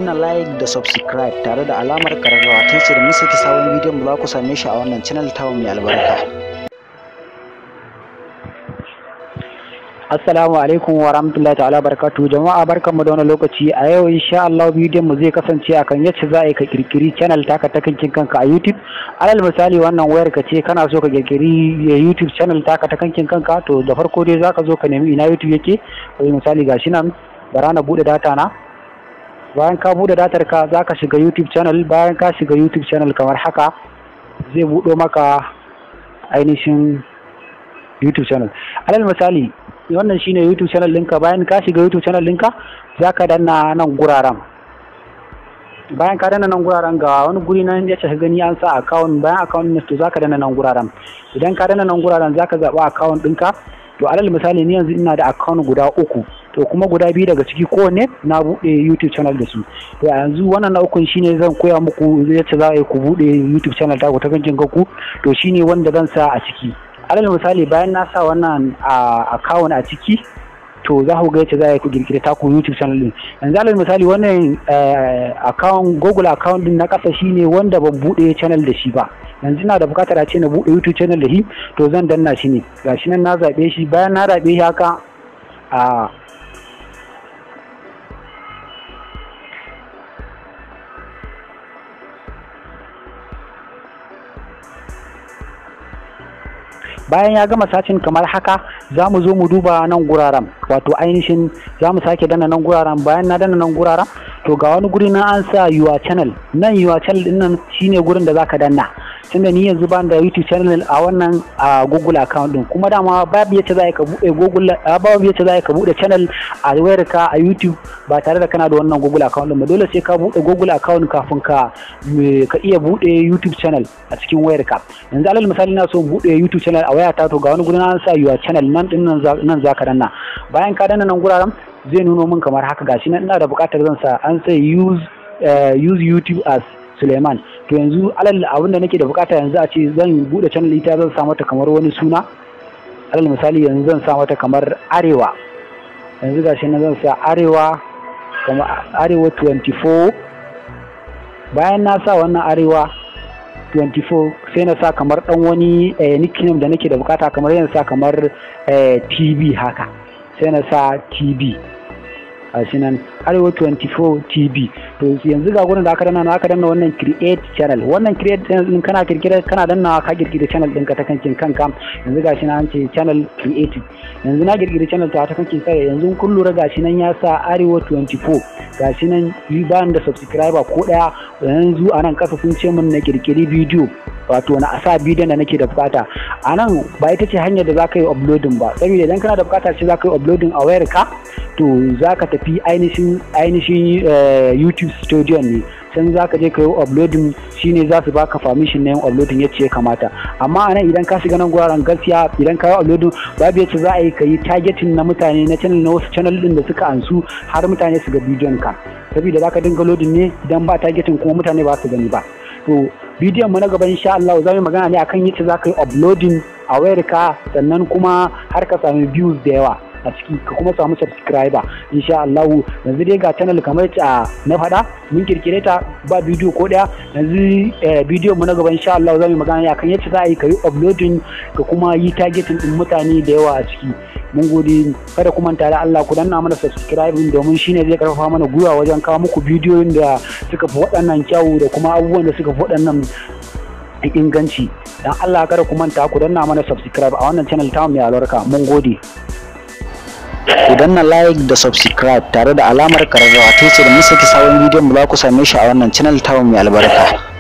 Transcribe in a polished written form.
Danna like da subscribe tare da alamar kararrawa ta yadda mun saki sabon bidiyon mu za ku same shi a wannan channel tamu mai albarka. Assalamu alaikum wa rahmatullahi ta'ala barakatuhu. Jama'a barkanmu da wannan lokaci. A yau insha Allah bidiyon mu zai kasance akan yacce za a yi ka kirkiri channel taka ta kankin kanka a YouTube. Alal misali, wannan wayar ka ce kana so ka kirkiri YouTube channel taka ta kankin kanka, to da farko dai zaka zo ka nemi ina YouTube yake. Alal misali, gashi nan, bara na bude data na. Bayan ka bude datar ka, zaka shiga YouTube channel. Bayan ka shiga YouTube channel kamar haka, zai buɗo maka ainihin YouTube channel. Alal misali, wannan shine YouTube channel ɗinka. Bayan ka shiga YouTube channel ɗinka, zaka danna nan guraren. Bayan ka danna nan guraren, ga wani guri nan ya ka gani an sa account. Bayan account ne, to zaka danna nan guraren. Idan ka danna nan guraren, zaka zaɓi account ɗinka. To alal misali, ni yanzu ina da account guda uku, to kuma guda biyu daga ciki kowanne na buɗe YouTube channel da su. To a yanzu wannan na ukun shine zan koya muku yacce za a yi ku buɗe YouTube channel ta ku ta kankin kanku. To shine wanda zan sa a ciki. Alal misali, bayan na sa wannan account a ciki, to za ku ga yacce za a yi ku kirkiri taku YouTube channel din. Yanzu alal misali, wannan account, Google account din na ƙasa, shine wanda ban buɗe channel da shi ba. Yanzu ina da buƙatar a ce na buɗe YouTube channel da shi, to zan danna shi ne. Gashi nan na zaɓe shi. Bayan na zaɓe shi haka a bayan ya gama searching kamar haka, za mu zo mu duba nan guraren, wato ainihin za mu sake danna nan guraren. Bayan na danna nan guraren, to ga wani guri na an sa "Your channel". Nan "Your channel" din nan shine gurin da zaka danna, tunda ni yanzu ban da YouTube channel a wannan a Google account din. Kuma dama babu yacce za ka buɗe Google, babu yacce za ka buɗe channel a wayarka a YouTube ba tare da kana da wannan Google account din ba. Dole sai ka buɗe Google account kafin ka iya buɗe YouTube channel a cikin wayarka. Yanzu alal misali, na so buɗe YouTube channel a wayata, to ga wani gurin an sa "Your channel" nan din nan, nan zaka danna. Bayan ka danna nan guraren, zai nuno min kamar haka. Gashi nan ina da buƙatar zan sa an sai use YouTube as Suleiman. To yanzu alal abin da nake da bukata yanzu, a ce zan bude channel ita, zan sa mata kamar wani suna. Alal misali, yanzu zan sa mata kamar Arewa. Yanzu gashi nan zan sa Arewa, kamar Arewa 24. Bayan na sa wannan Arewa 24, sai na sa kamar dan wani nickname da nake da bukata, kamar yanzu sa kamar TV haka, sai na sa TV. Gashi nan Arewa 24 TV. To yanzu ga gurin da aka danna, aka danna wannan "Create channel". Wannan "Create channel" din, kana kirkira, kana danna, ka kirkira channel ɗinka ta kankin kanka. Yanzu gashi nan an ce "Channel created". Yanzu na kirkiri channel ta kankin kai. Yanzu kun lura, gashi nan ya sa Arewa 24. Gashi nan ba da subscriber ko daya. Yanzu a nan kasa sun ce min na kirkiri bidiyo, wato na asa bidiyon da nake da bukata. A nan ba ita ce hanyar da za ka yi uploading ba, saboda idan kana da bukata ce za ka yi uploading a wayar ka, to za ka tafi ainihin YouTube Studio ne, can za ka je ka yi uploading, shine za su baka permission na yin uploading yacce ya kamata. Amma a nan, idan ka shiga nan guraren, gaskiya idan ka yi uploading, babu yacce za a yi ka yi targeting na mutane na channel, na wasu channel din da suka ansu har mutane su ga bidiyon ka, saboda za ka dinga loading ne. Idan ba targeting kuma, mutane ba su gani ba. To bidiyon mu na gaba insha Allah za mu magana ne akan yacce za ka yi uploading a wayar ka, sannan kuma har ka sami views da yawa a ciki, ka kuma samu subscriber insha Allah. Yanzu dai ga channel kamar a na faɗa, mun kirkire ta, ba bidiyo ko ɗaya. Yanzu bidiyon mu na gaba insha Allah za mu magana ne akan yacce za a yi ka yi uploading, ka kuma yi targeting din mutane da yawa a ciki. Mun gode. Kada ku manta da Allah ku danna mana subscribing, domin shine zai karfafa mana gwiwa wajen kawo muku bidiyoyin da suka fi waɗannan kyawu da kuma abubuwan da suka fi waɗannan inganci. Dan Allah kada ku manta ku danna mana subscribe a wannan channel ta mai albarka. Mun gode. Ku danna like da subscribe tare da alamar kararrawa ta yadda mun saki sabon bidiyon mu za ku same shi a wannan channel tamu mai albarka.